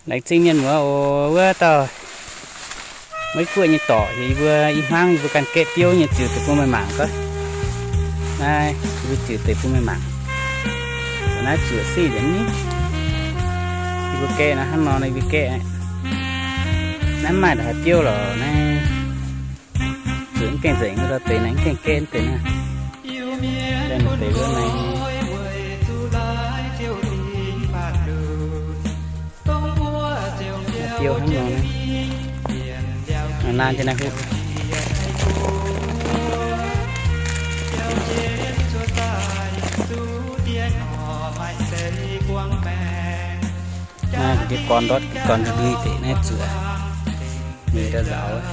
Laengz zingh mienh muoz oc. Wuov dauh Meiv Guoqv nyei dorc, yie mbuo i hmuangv yie mbuo ganh gaeqv biouv nyei, ziux deix bun meih mangc gaax. Naaiv yie mbuo ziux deix bun meih mangc. Naaiv zuoqc siqv nzengc ni. Yie mbuo gaeqv naaiv hnangv nor, yie mbuo gaeqv naaiv, mv maaih ndongc haaix biouv lorqc naaiv. Zuqc mv gaengh nzengc, deix naaiv mv gaengh gaeqv deix naaiv. Deix wuov naaiv. Biouv hnangv nor naaiv. Nor naaiv jienv naaiv huv. Naaiv deix gorn ndortv, gorn ndui deix naaiv zuqc mingh daaih nzaaux.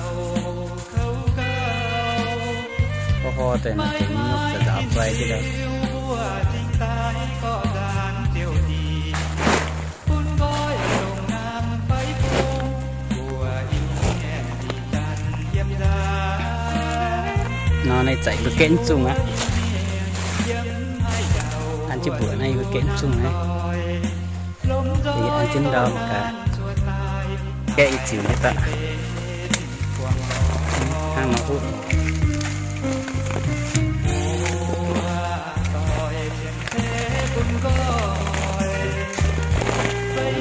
Hor hor deix naaiv deix nyungc nzaaux fai jienv daaih. Nor naaiv zaqc yie mbuo gaeqv mv zungh aqv. An jienv mbuoqc naaiv yie mbuo gaeqv mv zungh naaiv. An jienv ndau mangc gaax. Gaeqv yie ziux nyei daaih. Hnangv nor huv.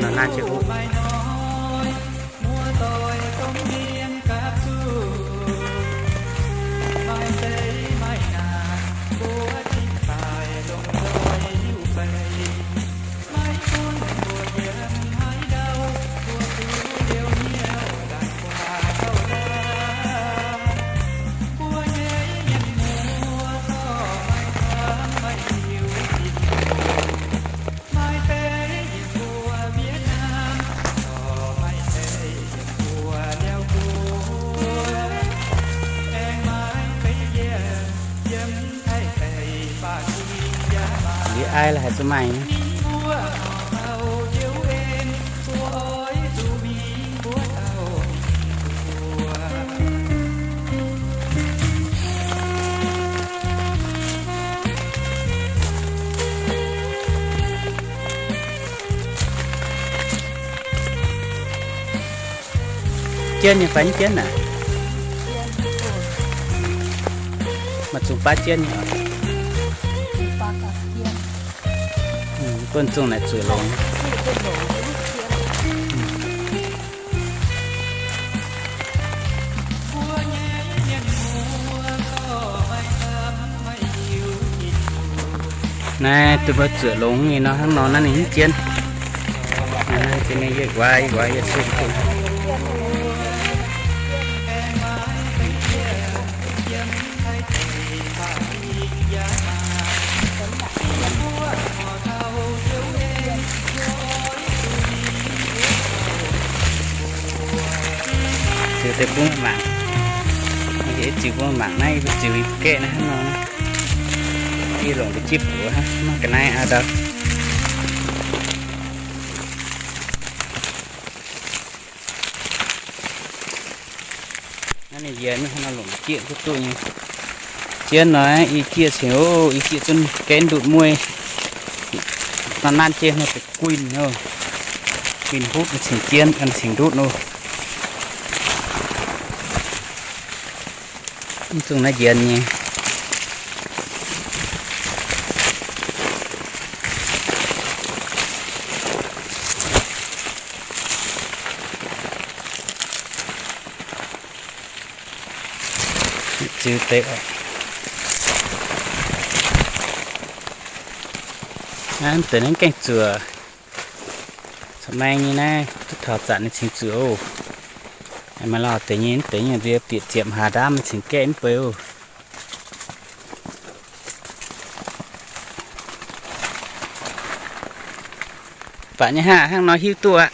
Nor naaiv jienv huv. Yie aiv la'haiz zuqc maaih nyei. Jienv nyei fai mv jienv naaic? Maaih zungh baav jienv nyei oc. Buonv zungh naaic zuoqc longx. Naaiv duqv mbuo zuoqc longx nyei nor, hnangv nor naaiv ninh mv jienv. Naaiv yie nquaaiv, yie nquaaiv yie zuqv duqv. Ziux deix bun mangc. Ziux bun mangc naaiv, yie mbuo ziux gaeqv naaiv hnangv nor. Yie longc deix jieqv buoz hnangv, mv maaih ga'naaiv aqv ndau. Naaiv ninh njiec mingh hnangv nor longc jieqv duqv duqv nyei. Jienv nor, i jieqv cingx, o, i jieqv zunv gaenv ndutv mueiz. Nor naaiv jienv nor deix guinh, guinh hutv cingx jienv, cingx ndutv nor. Mv zungh naaiv njiec nyei. Ziux deix oc. Naaiv deix naaiv gaengh zuoqc. Caux maeng nyei naaiv duqv taux zanc ninh cingx zuoqc oc. Maaih lauh deix nyei, deix nyei nzie bieqc ziepc haaix ndaamv cingx gaeqv mv bei oc. Baac nyei haah, hnangv nor hiuv duqv aqv.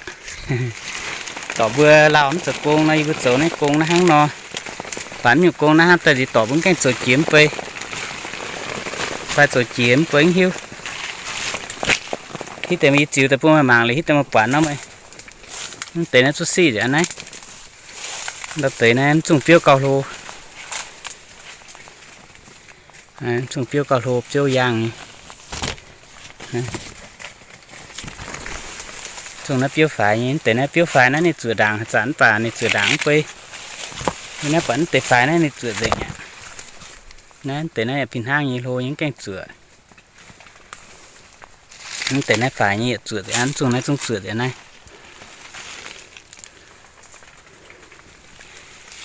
Dorc mbuo lauh mv zoux gong nor, yie mbuo zoux naaiv gong naaiv hnangv nor. Baac mv nyungc gong naaiv hnangv daaih nziex dorc mbuo mv gaengh zoux jiex mv bei, fai zoux jiex mv bei mv hiuv. Hitv deix meih yie ziux daaih bun meih mangc liuz hitv deix meih buatc nor meih. Mv deix naaiv zuqc siqv nzengc naaiv. Ndau deix naaiv mv zungh biouv gauh hlo. Mv zungh biouv gauh hlo, biouv yaangh nyei. Zungh naaiv biouv faix nyei, mv deix naaiv biouv faix naaiv ninh zuoqc ndaangc haaix zanc mv baac ninh zuoqc ndaangc mv bei. Yie naaiv buatc mv deix faix naaiv ninh zuoqc nzengc aqv. Naaiv mv deix naaiv yaac fih hnangv nyei hlo nyei mv gaengh zuoqc. Mv deix naaiv faix nyei yietc zuoqc nzengc aqv, zungh naaiv zungv zuoqc nzengc naaiv.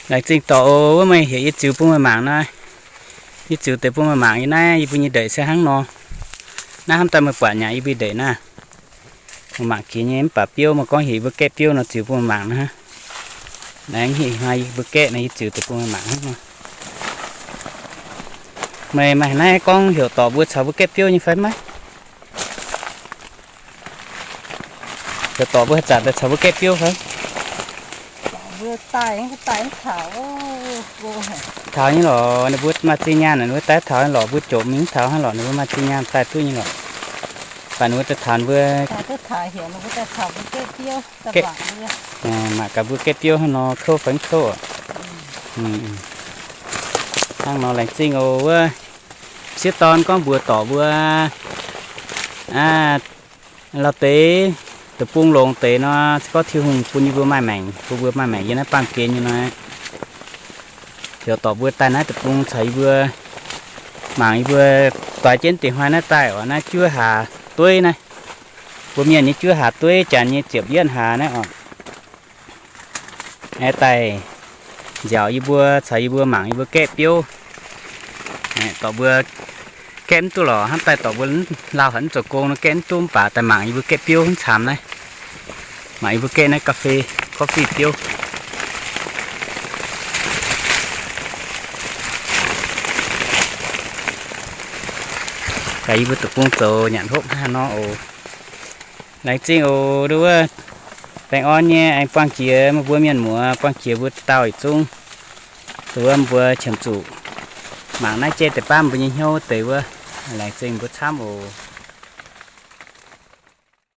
Laengz zingh dorc oc, wuov meih heuc yie ziux bun meih mangc nor. Yie ziux deix bun meih mangc yie naaiv yie mbuo nyei ndeic se hnangv nor. Naaiv hnamv daaih meih buatc nyei yie mbuo ndeic naaiv. Meih mangc jiex nyei mv baac biouv meih gorngv heuc yie mbuo gaeqv biouv nor ziux bun meih mangc nor. Naaiv heuc yie mbuo gaeqv nor yie ziux deix bun meih mangc hnangv nor. Meih maaih naaiv gorngv heuc dorc mbuo caux mbuo gaeqv biouv nyei fai maiv? Heuc dorc mbuo haaix zanc daaih caux mbuo gaeqv biouv fai? Taux nyei lorqc, ninh mbuo maaih zinh nyaanh ninh mbuo daaih taux nyei lorqc, mbuo jomc mingh taux hnangv lorqc, ninh mbuo maaih zinh nyaanh daaih duqv nyei lorqc. Baac ninh mbuo daaih taux mbuo mangc gaax mbuo gaeqv biouv hnangv nor kouv fai mv kouv oc. Hnangv nor laengz zingh oc wuov. Sieqv dorn gorngv mbuox dorc mbuo, lauh deix, deic-bung longx deix nor, se gorngv Tin-Hungh bun yie mbuo maaih maengc, bun mbuo maaih maengc yiem naaiv baamh gen nyei nor, heuc dorc mbuo daaih naaiv deic-bung caux yie mbuo mangc yie mbuo doix jienv dingc hnoi naaiv daaih oc, naaiv juov hlaax dueiv naaiv. Mbuo mienh nyei juov hlaax dueiv, janx nyei ziepc yietv hlaax naaiv oc. Aengx daaih nziaauc yie mbuo caux yie mbuo mangc yie mbuo gaeqv biouv. Dorc mbuo gaeqv mv duqv lorqc, hnamv daaih dorc mbuo lauh haic mv zoux gong nor gaeqv mv duqv, mv baac daaih mangc yie mbuo gaeqv biouv mv camx naaiv. Mangc yie mbuo gaeqv naaiv ga'fei, coffee biouv. Daaih yie mbuo deic-bung zoux nyanc hopv hnangv nor oc. Laengz zingh oc, nduov wuov baengh orn nyei aengx buangh jiex meih mbuo mienh muoz, buangh jiex mbuo dauh yietc zungv. Nduov wuov mbuo qiemx zuqc mangc naaiv jaiv deix baav mbuo nyei hnyouv deix wuov. Laengz zingh mbuo camv oc.